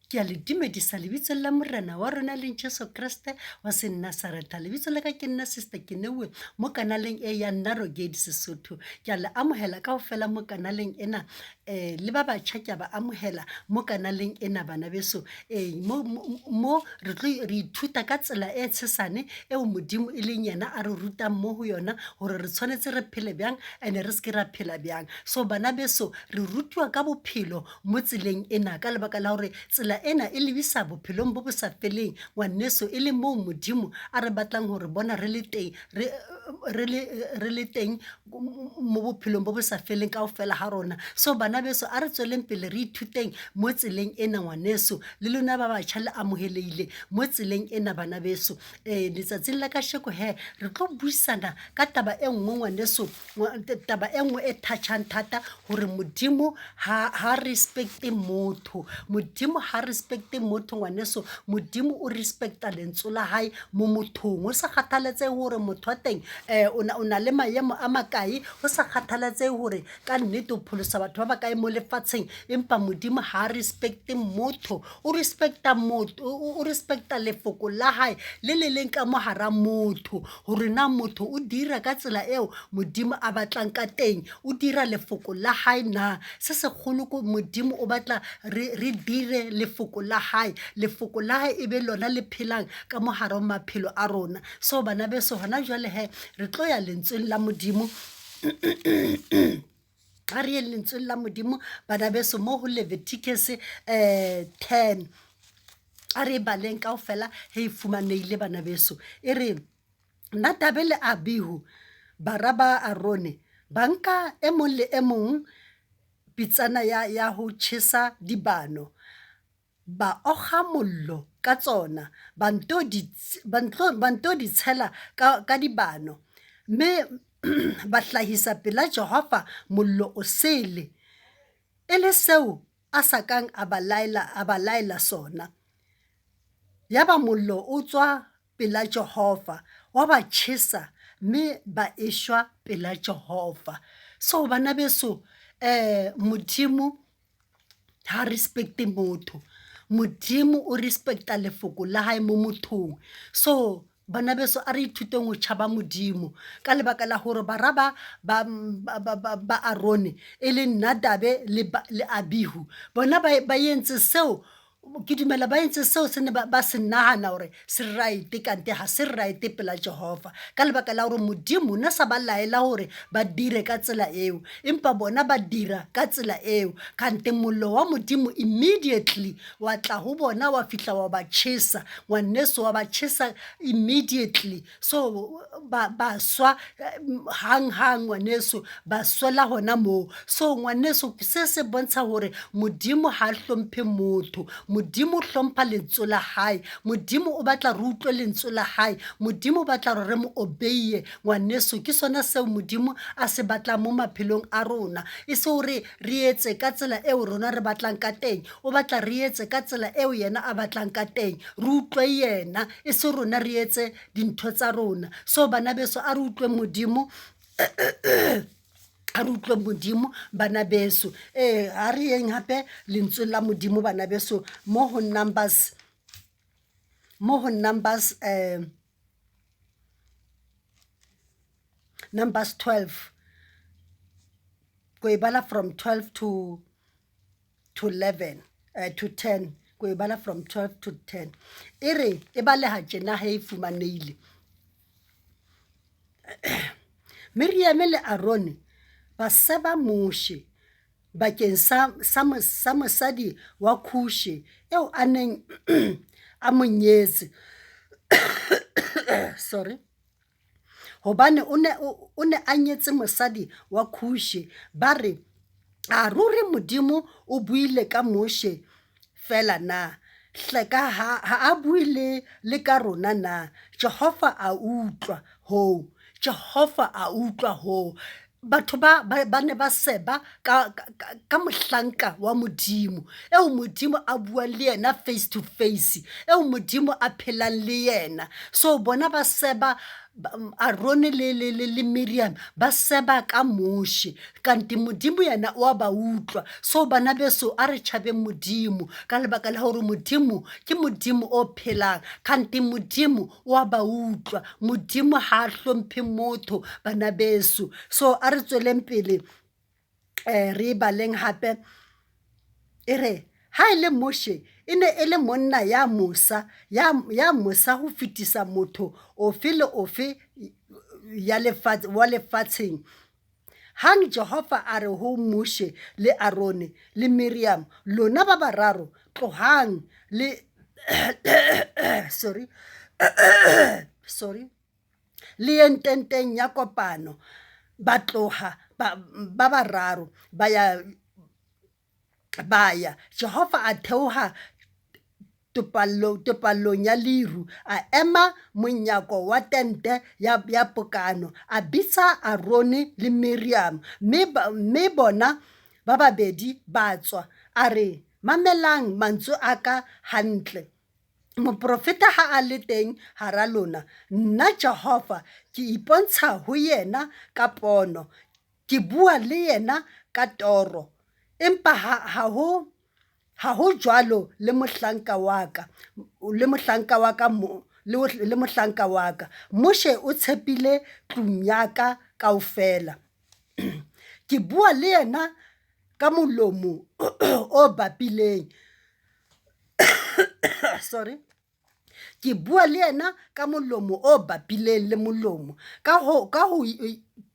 Ke a le dumedisa lebitsong la Morena wa rona leng Jesu Kreste wa Senasaretha. Lebitso la ka ke nna Sister Kenewe mo kanaleng e ya Narrowgate Sesotho. Ke a le amohela kaofela mo kanaleng ena le ba batjha ke a ba amohela mo kanaleng ena bana beso. Mo mo re tlo re ithuta ka tsela e tshesane eo Modimo e leng yena a re rutang mo ho yona hore re tshwanetse re phele bjang ene re se ke ra phela bjang. So bana beso re rutiwa ka bophelo mo tseleng ena ka lebaka la gore tsela ena e lebisa bophelong bo bo sa feleng ngwaneso e le moo Modimo a re batlang gore bona re le teng re le teng mo bophelong bo bo sa feleng kaofela ga rona. So bana beso a re tsweleng pele re ithuteng mo tseleng ena ngwaneso le lona ba batjha le amohelehile mo tseleng ena bana beso. Letsatsing la kasheko he re tlo buisana ka taba e nngwe ngwaneso Taba e nngwe e touch-ang thata gore Modimo ha respect-e motho. Modimo ha respect-e motho ngwaneso, Modimo o respect-a lentswe la hae mo mothong. Ho sa kgathalatsehe hore motho wa teng o na le maemo a makae, ho sa kgathalatsehe hore ka nnete o pholosa batho ba bakae mo lefatsheng, empa Modimo ha respect-e motho. O respect-a motho, o respect-a lefoko la hae le le leng ka mo hara motho. Hore na motho o dira ka tsela eo Modimo a batlang ka teng, o dira lefoko la hae na. Se segolo ko Modimo o batla re, re dire lefoko la hae, lefoko la hae e be lona le phelang ka mo hara maphelo a rona. So bana beso hona jwale he re tlo ya lentsweng la Modimo. A re yeng lentsweng la Modimo bana beso mo ho Leviticus 10. A re e baleng kaofela he e fumanehile bana beso. E re Nadabe le Abihu bara ba Arone ba nka e mong le e mong pitsana ya, ya ho tjhesa dibano, ba okga mollo ka tsona, ba nto di, ba ntlo, ba nto di tshela ka, ka dibano, mme ba hlahisa pela Jehova mollo osele, e le seo a sa kang a ba laela, a ba laela sona. Yaba mollo o tswa pela Jehova, wa ba tjhesa, mme ba eshwa pela Jehova. So bana beso, Modimo ha respect-e motho. Modimo o respect-a lefoko la hae mo mothong. So bana beso a re ithuteng ho tšhaba Modimo ka lebaka la hore bara ba ba ba ba Arone e leng Nadabe le le Abihu bona ba ba entse seo ke dumela ba entse seo se ne ba se nahana hore se right kante ha se right pela Jehova ka lebaka la hore Modimo ne sa ba laela hore ba dire ka tsela eo empa bona ba dira ka tsela eo kante mollo wa Modimo immediately wa tla ho bona wa fihla wa ba tjhesa ngwaneso wa ba tjhesa immediately so ba ba swa hang hang ngwaneso ba swela hona moo so ngwaneso se se bontsha hore Modimo ha hlomphe motho Modimo o hlompha lentswe la hae Modimo o batla re utlwe lentswe la hae Modimo o batla re mo obeye ngwaneso ke sona seo Modimo a se batlang mo maphelong a rona e se hore re etse ka tsela eo rona re batlang ka teng o batla re etse ka tsela eo yena a batlang ka teng re utlwe yena e se rona re etse dintho tsa rona so bana beso a re utlwe Modimo a re utlwe Modimo bana beso ee ha re yeng hape lentsweng la Modimo bana beso mo ho Numbers mo ho Numbers Numbers 12 ko e bala from 12 to 11 to 10 ko e bala from 12 to 10 e re e baleha tjena he e fumanehile Miriame le Arone ba seba Moshe bakeng sa, sa, sa mosadi wa Kushe eo a neng a mo nyetse sorry hobane o ne o ne a nyetse mosadi wa Kushe ba re a ruri Modimo o buile ka Moshe fela na hleka ha, ha a bue le, le ka rona na Jehova a utlwa hoo Jehova a utlwa hoo batho ba, ba, ba ne ba seba ka, ka, ka mohlanka wa Modimo eo Modimo a buang le yena face to face eo Modimo a phelang le yena so bona ba seba. Arone le, le, le, le Miriam ba seba ka Moshe, kante Modimo yena o a ba utlwa. So bana beso, a re tšhabeng Modimo ka lebaka la gore Modimo ke Modimo o phelang, kante Modimo o a ba utlwa. Modimo ha a hlomphe motho, bana beso. So a re tsweleng pele re e baleng hape. E re, ha e le Moshe e ne e le monna ya mosa, ya, ya mosa ho fetisa motho ofe le ofe ya lefatshe, wa lefatsheng. Hang Jehova a re ho Moshe le Arone le Miriam, lona ba bararo tlohang le sorry sorry le yeng tenteng ya kopano. Ba tloha ba, ba bararo ba ya ba ya. Jehova a theoha topallong ya leru, a ema monyako wa tente ya, ya pokano, a bitsa Arone le Miriam, mme bona ba babedi ba tswa. A re, mamelang mantswe a ka hantle. Moprofeta ha a le teng hara lona, nna Jehova ke ipontsha ho yena ka pono, ke bua le yena ka toro. Empa ha, ha ho ha ho jwalo le mohlanka wa ka, le mohlanka wa ka, le mohlanka wa ka. Moshe o tshepile tlung ya ka kaofela. Ke bua le yena ka molomo o bapileng. Sorry. Ke bua le yena ka molomo o bapileng le molomo, ka ho, ka ho,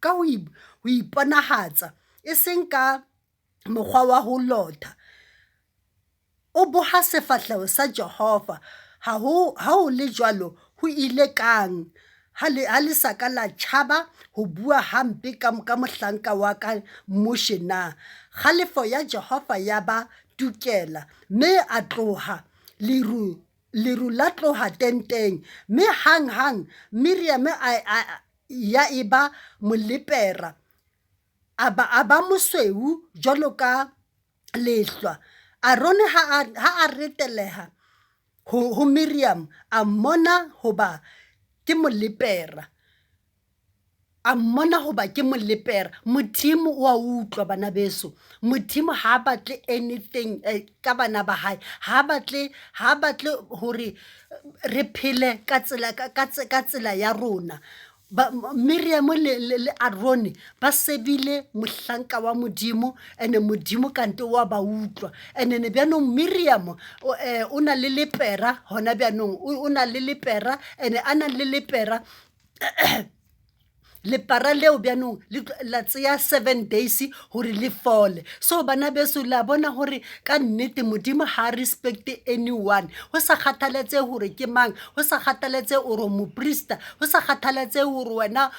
ka ho, ho iponahatsa, e seng ka mokgwa wa ho lotha. O boha sefahleho sa Jehova. Ha ho, ha ho le jwalo, ho ile kang ha le, ha le sa ka la tšhaba ho bua hampe ka, ka mohlanka wa ka Moshe na? Kgalefo ya Jehova ya ba tukela, mme a tloha leru, leru la tloha tenteng, mme hang-hang Miriame a, a, ya eba molepera, a ba, a ba mosweu jwalo ka lehlwa. Arone ha a, ha a reteleha ho, ho Miriam, a mmona hoba ke molepera. A mmona hoba ke molepera. Modimo o a utlwa, bana beso. Modimo ha a batle anything ka bana ba hae. Ha a batle, ha a batle hore re phele ka tsela, ka, ka, ka tsela ya rona. Ba, Miriam le, le, le Arone ba sebile mohlanka wa Modimo, ene Modimo kante wa ba utlwa. Ene ne bjanong Miriam o, o na le lepera hona bjanong, o, o na le lepera, ene a na le lepera lepara leo bjanong le la tseya 7 days gore le fole. So bana beso, la bona gore ka nnete Modimo ha respect anyone, go sa kgathaletse gore ke mang, go sa kgathaletse ore moprista, go sa kgathaletse gore wena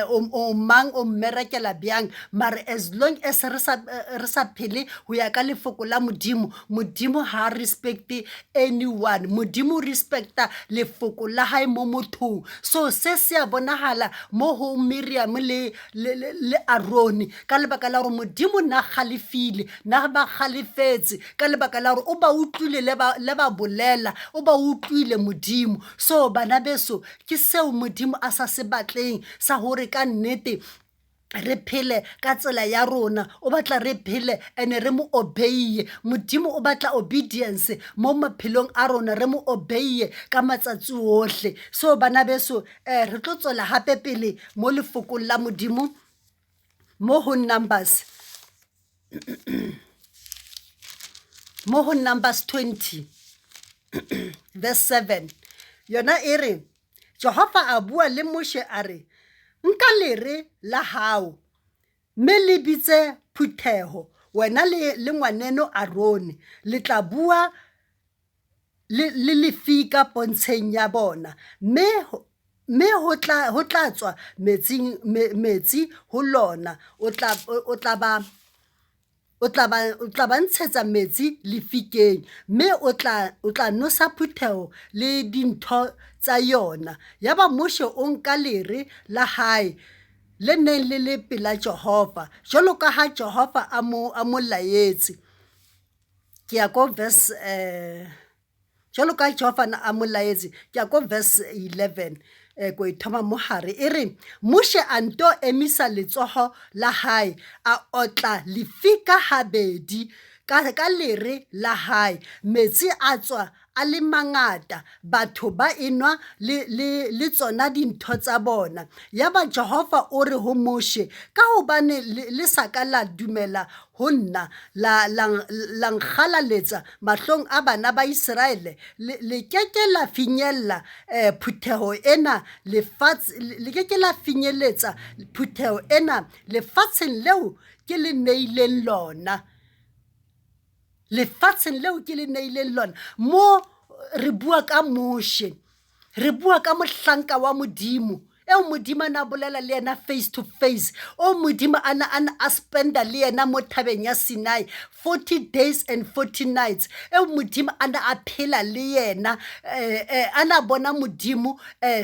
o mang, o mmerekela bjang, mare as long as re sa phele go ya ka lefoko la Modimo, Modimo ha respect anyone. Modimo respecta lefoko la hae mo mothong. So se se a bonagala mo go Miriam le, le, le, le Arone, ka lebaka la gore Modimo na galefile, na ba galefetse ka lebaka la gore o ba utlwile le ba, le ba bolela, o ba utlwile Modimo. So bana beso, ke seo Modimo a sa se batleng, sa gore ka nnete re phele ka tsela ya rona. O batla re phele ene re mo obeye. Modimo o batla obedience mo maphelong a rona, re mo obeye ka matsatsi ohle. So bana beso, re tlo tswela hape pele mo lefokong la Modimo mo ho Numbers, mo ho Numbers 20 verse 7. Yona e re, Jehova a bua le Moshe a re, nka lere la hao, mme le bitse phutheho, wena le, le ngwaneno Arone, le tla bua le, le lefika pontsheng ya bona, mme mme ho tla, ho tla tswa metsing, me, metsi ho lona. O tla, o tla ba, o tla ba, o tla ba ntshetsa metsi lefikeng, mme o tla, o tla nosa phutheho le dintho tsa yona. Yaba Moshe o nka lere la hae le neng le le pela Jehova, jwalo ka ha Jehova a mo, a mo laetse. Ke ya ko verse jwalo ka Jehova a mo laetse, ke ya ko verse 11. Ko e thoma mo hare. E re, Moshe a nto emisa letsoho la hae, a otla lefika habedi ka lere la hae. Metsi a tswa a le mangata, batho ba enwa le tsona dintho tsa bona. Yaba Jehova o re ho Moshe, ka hobane le sa ka la dumela ho nna, la nkgalaletsa mahlong a bana ba Iseraele, le ke ke la finyella phutheho ena lefatshe, le ke ke la finyeletsa phutheho ena lefatsheng leo ke le neileng lona. Lefatsheng leo ke le neileng lona. Mo re bua ka Moshe, re bua ka mohlanka wa Modimo eo Modimo a na bolela le yena face to face, o Modimo a na a spenda le yena mo thabeng ya Sinai 40 days and 40 nights, eo Modimo a na a phela le yena, a na bona Modimo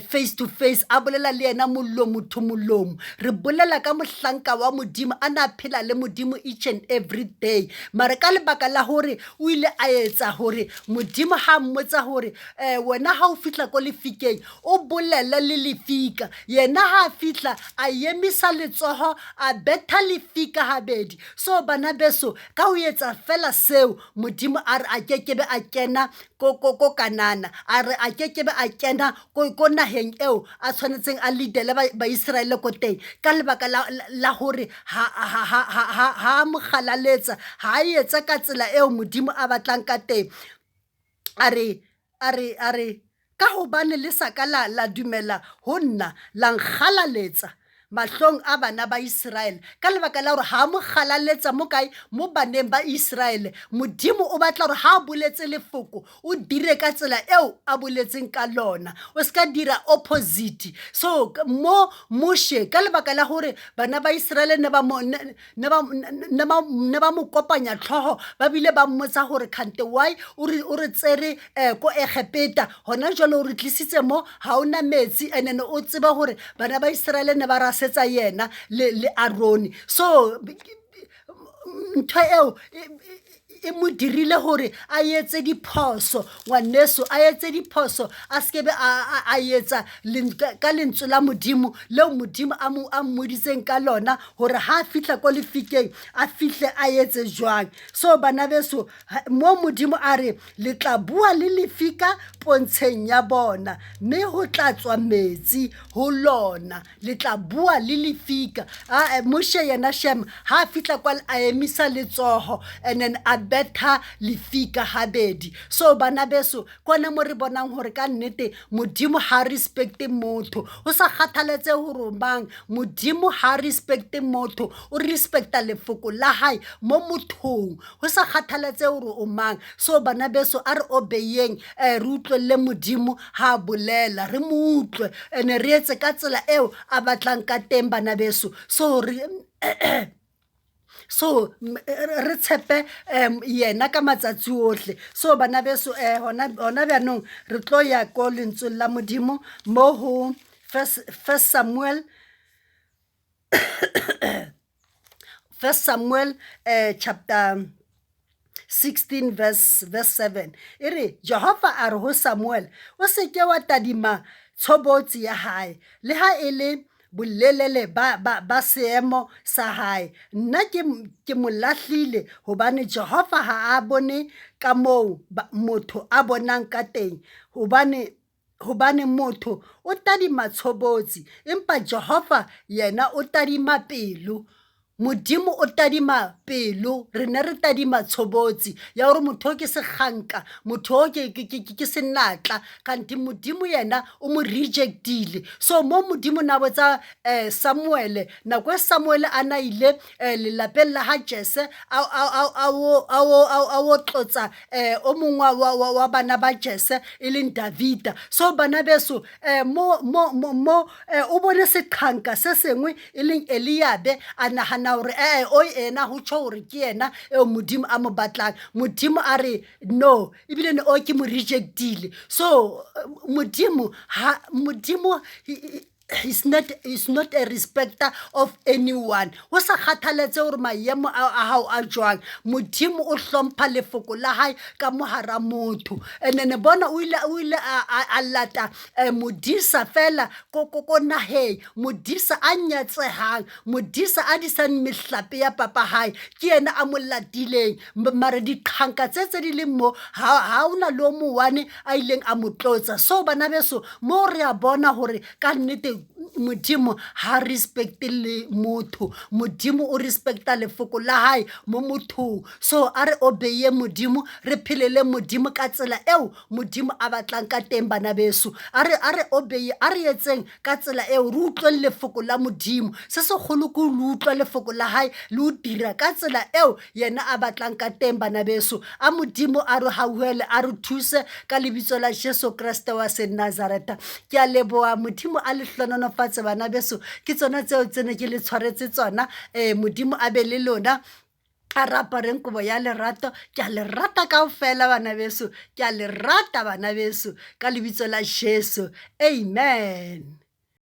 face to face, a bolela le yena molomo to molomo. Re bolela ka mohlanka wa Modimo a na phela le Modimo each and every day. Mara ka lebaka la hore o ile a etsa hore Modimo ha mmotsa hore wena ha o fihla ko lefikeng o bolele le lefika, yena ha a fihla a emisa letsoho a betha lefika habedi. So bana beso, ka ho etsa fela seo, Modimo a re a kekebe a kena ko Kanana, a re a kekebe a kena ko naheng eo a tshwanetseng a leadele Baiseraele ko teng, ka lebaka la hore ha mo galaletsa, ha a etsa ka tsela eo Modimo a batlang ka teng. A re, a re, a re, ka hobane le sa ka la dumela ho nna, la nkgalaletsa mahlong a bana ba Iseraele, ka lebaka la hore ha mo galaletsa mo kae, mo baneng ba Iseraele. Modimo o batla hore ha a boletse lefoko, o dire ka tsela eo a boletseng ka lona, o ska dira opposite. So mo Moshe, ka lebaka la hore bana ba Iseraele ne ba mo, ne ba mo kopanya tlhogo, ba bile ba mmotsa hore kgante why o re tsere ko Egepeta, hona jwale o re tlisitse mo, ha ona metsi, and then o tseba hore bana ba Iseraele ne ba rasetsa yena le Arone. So ntho eo e mo dirile hore a etse diphoso, ngwaneso, a etse diphoso, a sekebe a etsa ka lentswe la Modimo leo Modimo a mmoditseng ka lona hore ha a fihla ko lefikeng a fihle a etse jwang. So bana beso, mo Modimo a re le tla bua le lefika pontsheng ya bona, mme ho tla tswa metsi ho lona. Le tla bua le lefika. Moshe yena shem ha a fihla kwa a emisa letsoho and then a betha lefika habedi. So bana beso, kona mo re bonang hore ka nnete Modimo ha respecte motho, o sa kgathaletse hore mang. Modimo ha respecte motho, o respecta lefoko la hae mo mothong, ho sa kgathaletse hore o mang. So bana beso, a re obeyeng, re utlwelle Modimo ha bolela, re mo utlwe ene re etse ka tsela eo a batlang ka teng bana beso. So re so re tshepe yena ka matsatsi ohle. So bana beso, hona bjanong re tlo ya ko lentsweng la Modimo mo ho First Samuel First Samuel chapter 16 verse 7. E re Jehova a re ho Samuel, o se ke wa tadima tshobotsi ya hae, le ha e le bolelele ba seemo sa hae. Nna ke mo lahlile, hobane Jehova ha a bone ka moo motho a bonang ka teng, hobane motho o tadima tshobotsi, empa Jehova yena o tadima pelo. Modimo o tadima pelo, re ne re tadima tshobotsi ya hore motho o ke sekganka, motho o ke senatla, kanthe Modimo yena o mo rejectile. So mo Modimo na botsa Samuele, nako e Samuele a na ile lelapeng la ha Jese a o tlotsa o mongwe wa bana ba Jese e leng Davida. So bana beso, mo o bone seqhanka se sengwe e leng Eliabe, a nahana hore o ena ho tjho hore ke yena eo Modimo a mo batlang. Modimo a re no, ebile ne o ke mo rejectile. So Modimo ha Modimo He's not, he's not a respecter of anyone. Ho sa kgathaletse hore maemo a hao a jwang, Modimo o hlompha lefoko la hae ka mohara motho. And then bona o ile o ile a lata modisa fela ko ko naheng, modisa a nyatsehang, modisa a disang mehlape ya papa hae, ke yena a mo latileng. Mare diqhanka tse tse di leng mo, ha hona le o mong a ileng a mo tlotsa. So bana beso, mo re a bona hore ka nnete Modimo ha respecte le motho. Modimo o respecta lefoko la hae mo mothong. So a re obeye Modimo, re phelele Modimo ka tsela eo Modimo a batlang ka teng, bana beso. A re a re obeye, a re etseng ka tsela eo, re utlweng lefoko la Modimo. Se segolo ke ho utlwa lefoko la hae le ho dira ka tsela eo yena a batlang ka teng, bana beso. A Modimo a re hauhele, a re thuse ka lebitso la Jesu Kreste wa Senazareta. Ke a leboha, Modimo a le hlohonolofatse, bana beso. Ke tsona tseo tse ne ke le tshwaretse tsona. Modimo a be le lona. A re apareng kobo ya lerato. Ke a le rata kaofela, bana beso. Ke a le rata, bana beso, ka lebitso la Jesu. Amen.